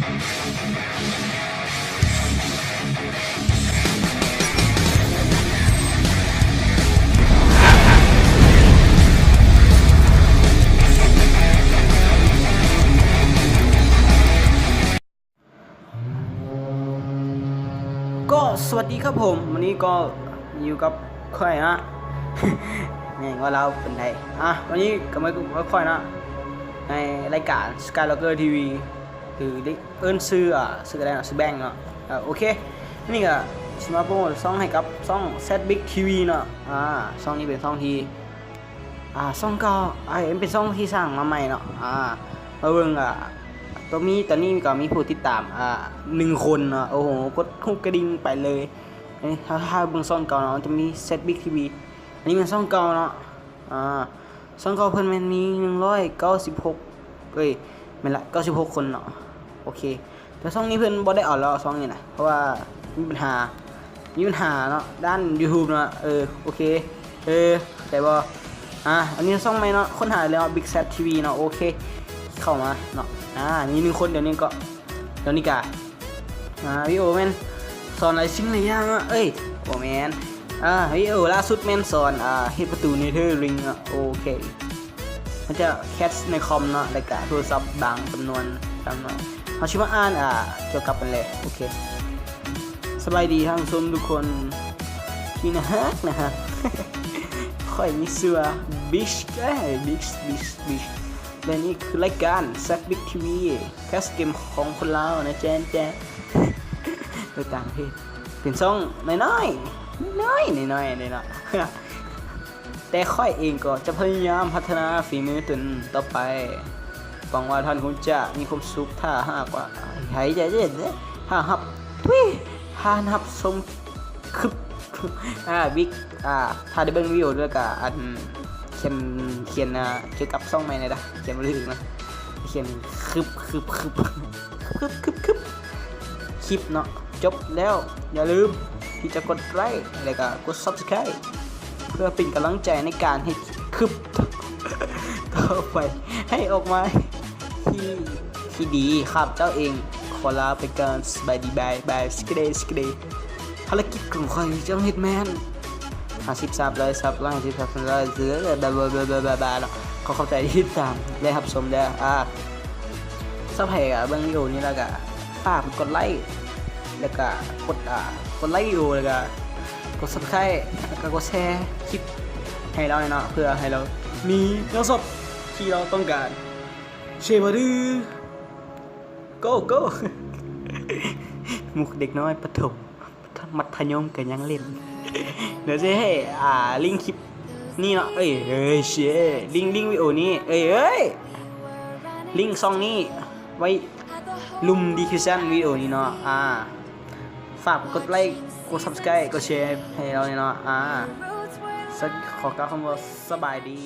ກໍສະຫວັດດີຄັບຜົມ, ວັນນີ້ກໍຢູ່ກັບຂ້ອຍເນາະ ແມ່ນວ່າລາວເປັນໄທ. ອ່າ ວັນນີ້ກໍມາຢູ່ກັບຂ້ອຍເນາະ ໃນລາຍການ Skylogger ທີ ວີ ຫຼື ເອີ້ນຊື່ ອ່າ ຊື່ກໍໄດ້ເນາະ ຊື່ແບງເນາະ. ເອີ ໂອເຄ ນີ້ກໍຊິມາໂປຣໂມດຊ່ອງໃຫ້ກັບຊ່ອງ ແຊດ ບິກ ທີ ວີ ເນາະ. ອ່າ ຊ່ອງນີ້ເປັນຊ່ອງທີ່ ອ່າ ຊ່ອງເກົ່າ ອ່າ ເປັນຊ່ອງທີ່ສ້າງມາໃໝ່ເນາະ. ອ່າ ມາເບິ່ງ ອ່າ ຕົວມີ ຕອນນີ້ກໍມີຜູ້ຕິດຕາມ ອ່າ ໜຶ່ງຄົນເນາະ. ໂອ້ໂຫ ກົດຮູບກະດິ່ງໄປເລີຍ. ເອີ ຖ້າ ຖ້າເບິ່ງຊ່ອງເກົ່າເນາະ ມັນຈະມີ ແຊດ ບິກ ທີ ວີ ອັນນີ້ແມ່ນຊ່ອງເກົ່າເນາະ. ອ່າ ຊ່ອງເກົ່າເພິ່ນແມ່ນມີໜຶ່ງຮ້ອຍເກົ້າສິບຫົກ ເອີຍ ແມ່ນລະ ເກົ້າສິບຫົກຄົນເນາະ. ໂອເຄ ແຕ່ຊ່ອງນີ້ເພິ່ນບໍ່ໄດ້ເອົາແລ້ວ ຊ່ອງນີ້ນະ ເພາະວ່າມີບັນຫາ ມີບັນຫາເນາະ ດ້ານ YouTube ເນາະ. ເອີ ໂອເຄ ເອີ ເຂົ້າໃຈບໍ່? ອ່າ ອັນນີ້ຊ່ອງໃໝ່ເນາະ ຄົ້ນຫາເລີຍເນາະ ບິກ ແຊດ ທີ ວີ ເນາະ. ໂອເຄ ເຂົ້າມາເນາະ. ອ່າ ມີໜຶ່ງຄົນ ດຽວນີ້ກໍ ດຽວນີ້ກະ ອ່າ ວິດີໂອແມ່ນສອນຫຼາຍສິ່ງຫຼາຍຢ່າງເນາະ. ເອີຍ ບໍ່ແມ່ນ ອ່າ ວິດີໂອລ່າສຸດແມ່ນສອນ ອ່າ ເຮັດປະຕູ Nether Ring ເນາະ. ໂອເຄ ມັນຈະແຄສໃນຄອມເນາະ ແລ້ວກະໂທລະສັບບາງຈຳນວນ ບາງໜ້ອຍ. ເຮົາຊິມາອ່ານ ອ່າ ກ່ຽວກັບມັນເລີຍ. ໂອເຄ ສະບາຍດີທ່ານຜູ້ຊົມທຸກຄົນທີ່ໜ້າຮັກນະຮະ. ຂ້ອຍມີຊື່ວ່າ ບິກ ເອີຍ ບິກ ບິກ ບິກ ແລະນີ້ຄືລາຍການ ແຊດ ບິກ ທີ ວີ ແຄສເກມຂອງຄົນລາວນະ ແຈນແຈນ ໂດຍຕ່າງປະເທດ. ເປັນຊ່ອງນ້ອຍໆ ນ້ອຍໆ ນ້ອຍໆເດເນາະ. ແຕ່ຂ້ອຍເອງກໍຈະພະຍາຍາມພັດທະນາຝີມືຕົນຕໍ່ໄປ. ຫວັງວ່າທ່ານຄົງຈະມີຄວາມສຸກຖ້າຫາກວ່າ ໃຫ້ ຖ້າຮັບ ທຸຍ ທ່ານຮັບຊົມຄລິບ ອ່າ ວິກ ອ່າ ຖ້າໄດ້ເບິ່ງວິດີໂອແລ້ວກະ ອັນ ຂຽນ ຂຽນ ອ່າ ກ່ຽວກັບຊ່ອງໃໝ່ແດ່ເດີ ຂຽນບໍ່ຖືກນະ ຂຽນຄຶບ ຄຶບ ຄຶບ ຄຶບ ຄຶບ ຄລິບເນາະ. ຈົບແລ້ວ ຢ່າລືມທີ່ຈະກົດໄລ ແລ້ວກໍກົດ Subscribe ເພື່ອເປັນກຳລັງໃຈໃນການເຮັດຄລິບຕໍ່ໄປ ໃຫ້ອອກມາທີ່ ທີ່ດີ. ຂ້າພະເຈົ້າເອງຂໍລາໄປກ່ອນ. ສະບາຍດີ ບາຍບາຍ ສະກະເດ ສະກະເດ. ພາລະກິດຂອງຂ້ອຍທີ່ຕ້ອງເຮັດແມ່ນ ຫ້າສິບຊັບ ຮ້ອຍຊັບ ຮ້ອຍຫ້າສິບຊັບ ຮ້ອຍ ຂໍຂອບໃຈທີ່ຕິດຕາມ ແລະ ຮັບຊົມເດີ. ອ່າ ຖ້າໃຜກໍເບິ່ງວິດີໂອນີ້ແລ້ວກໍຝາກກົດໄລ ແລ້ວກໍກົດ ອ່າ ກົດໄລວິດີໂອ ແລ້ວກໍກົດ Subscribe ແລ້ວກໍກົດແຊຄລິບໃຫ້ລາວແດ່ເນາະ ເພື່ອໃຫ້ລາວມີແນວສອບທີ່ລາວຕ້ອງການ. ເຊບາດື ໂກໂກ ມຸກເດັກນ້ອຍປະຖົມ ມັດທະຍົມກໍຍັງຫຼິ້ນ. ດຽວຊິໃຫ້ ອ່າ ລິງຄລິບນີ້ເນາະ ເອີຍ ເອີຍ ເຊ ລິງ ລິງວິດີໂອນີ້ ເອີຍ ເອີຍ ລິງຊ່ອງນີ້ໄວ້ລຸ່ມ description ວິດີໂອນີ້ເນາະ. ອ່າ ຝາກກົດໄລ ກົດ Subscribe ກົດແຊໃຫ້ເຮົາແດ່ເນາະ. ອ່າ ຂໍກ່າວຄຳວ່າສະບາຍດີ.